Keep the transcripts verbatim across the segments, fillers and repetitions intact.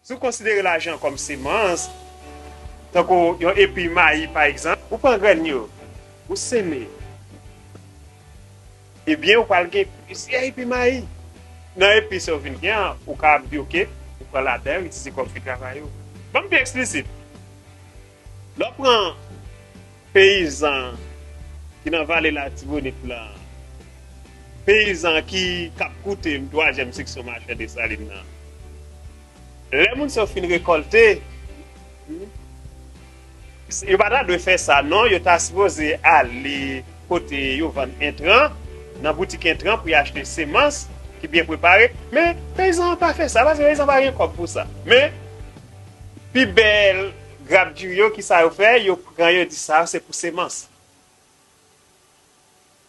Si w konsidere lajan kòm semans, tankou yon epi mayi pa egzanp, ou pran grenn yo, ou seme, ebyen ou pral gen plizyè epi mayi. Nan epi sa w vin gen an, ou kapab di, oke, ou pran ladan yo, itilize kòb fi travay ou. Ban m pi eksplisit. Lè w pran peyizan ki nan vale Latibonit lan, peyizan ki k ap koute m twazyèm seksyon machè Desalin nan, lè moun sa yo fin rekòlte, yo pa ta dwe fè sa non, yo ta sipoze ale kote yo vann entran, nan boutik entran pou y achte semans ki byen prepare. Men peyizan an pa fè sa, paske peyizan pa gen kòb pou sa. Men pi bèl grab diri yo, kisa yo fè? Yo pran, yo di sa se pou semans.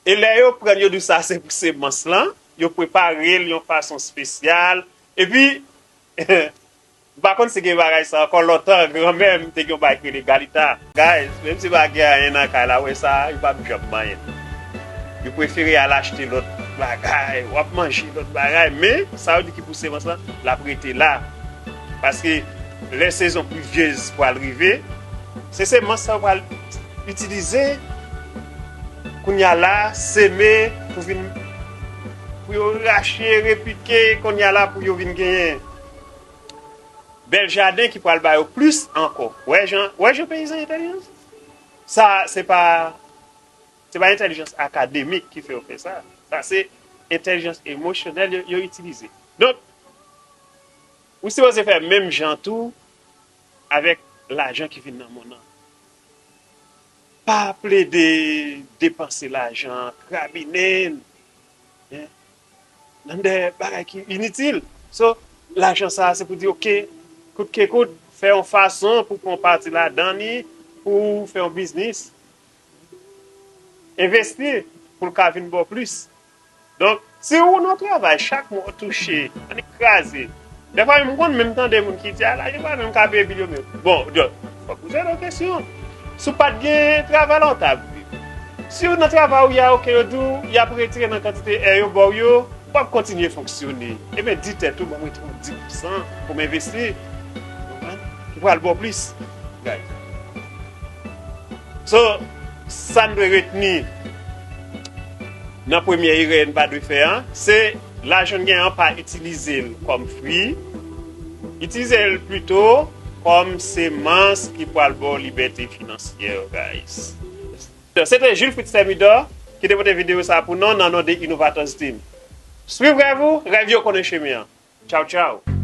E lè yo pran, yo di sa se pou semans lan, yo prepare l yon fason espesyal. Epi, m pa konn si gen bagay sa ankò, lontan granmè m te gen yon bagay ki rele galita. Guys, menm si pa gen anyen nan kay la, wè sa, yo p ap janm manyen. Yo prefere al achte lòt bagay, w ap manje lòt bagay, men sa yo di ki pou semans lan, l ap rete la. Paske lè sezon plivyez pral rive, se semans sa yo pral itilize kounye a la, seme, pou vin, pou yo rache, repike, kounye a la pou yo vin genyen bèl jaden ki pral ba yo plis ankò. Wè jan, wè jan peyizan entèlijan. Sa, se pa, se pa entèlijans akademik ki fè yo fè sa. Sa se entèlijans emosyonèl yo, yo itilize. Donk, ou sipoze fè menm jan tou avèk lajan ki vin nan monn nan. Pa plede depanse lajan, krabinen l, en, nan de bagay ki initil. So, lajan sa a se pou di, oke, kout ke kout, fè yon fason pou pran pati ladan li, pou fè yon biznis, envesti pou l ka vin ba w plis. Donk, si ou nan travay, chak mwa w touche, annik kraze. Dèfwa menm m konn menm tande moun ki di, "A, lajan pa menm ka peye bil yo menm." Bon, donk, fòk ou poze w kesyon. Si w pa t gen travay la, w t ap viv. Si w nan travay ou ye a, oke, yo di w, y ap retire nan kantite è yo ba w yo, w ap kontinye fonksyone. Ebyen, di tèt ou, "Ban mwen rete yon dis pousan pou m envesti." Konprann? Ki pral ba w plis. Guys. So, sa n dwe retni nan premye erè n pa dwe fè an, se lajan n gen an pa itilize l kòm fwi, itilize l pito kòm semans ki pral ba w libète finansyè, guys. Se te Jules Fritz Thermidor ki te pote videyo sa pou nou nan non de Innovators Team. Swiv rèv ou, rèv yo konnen chemen an. Tchaw, tchaw.